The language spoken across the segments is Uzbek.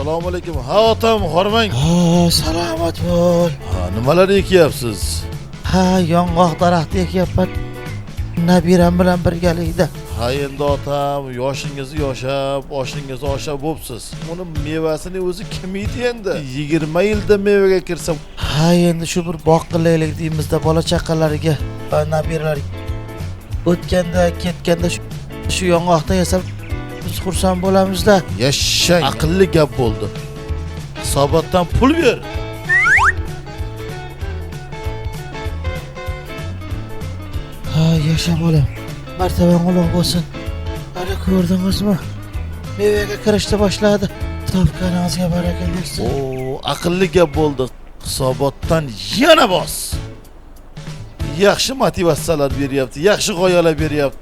Assalomu alaykum. Ha otam, hormang. Ha, salomat bo'l. Ha, nimalar ekyapsiz? Ha, yong'oq daraxti ekyapman. Nabiram bilan birgalikda. Ha endi otam, yoshingizni yoshab, oshingizni oshab bo'psiz. Uni mevasini o'zi kim yeydi endi? 20 yilda mevaga kirsam, Ha, endi shu bir bog' qilaylik deymizda bola chaqalarga va nabiralarga. O'tganda, ketganda shu yong'oqdan yasab biz xursand bo'lamizda. Yashang. Aqlli gap bo'ldi. Hisobotdan pul ber. Ha, yasha bolam. Martabang ulug' bo'lsin. Ana ko'rdingizmi? Mevaga kirishni boshladi. Topganingizga baraka bersin. O, aqlli gap bo'ldi. Hisobotdan yana bos. Yaxshi motivatsiyalar beryapti, yaxshi g'oyalar beryapti.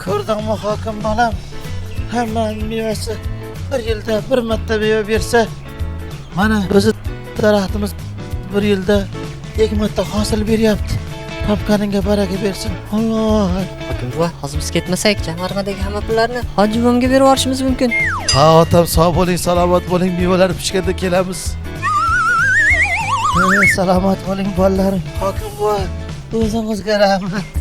Ko'rdingmi hokim bolam? Hamma mevasi bir yilda bir marta meva bersa, mana bizni daraxtimiz bir yilda ikki marta hosil beryapti. Topganingga baraka bersin. Alloh. Hokim buva, hozir biz ketmasak, jamg'armadagi hamma pullarni hoji buvamga berib yuborishimiz mumkin. Ha otam, sog' bo'ling, salomat bo'ling. Mevalar pishganda kelamiz. Salomat bo'ling bolalarim. Hokim buva, o'zingizga rahmat.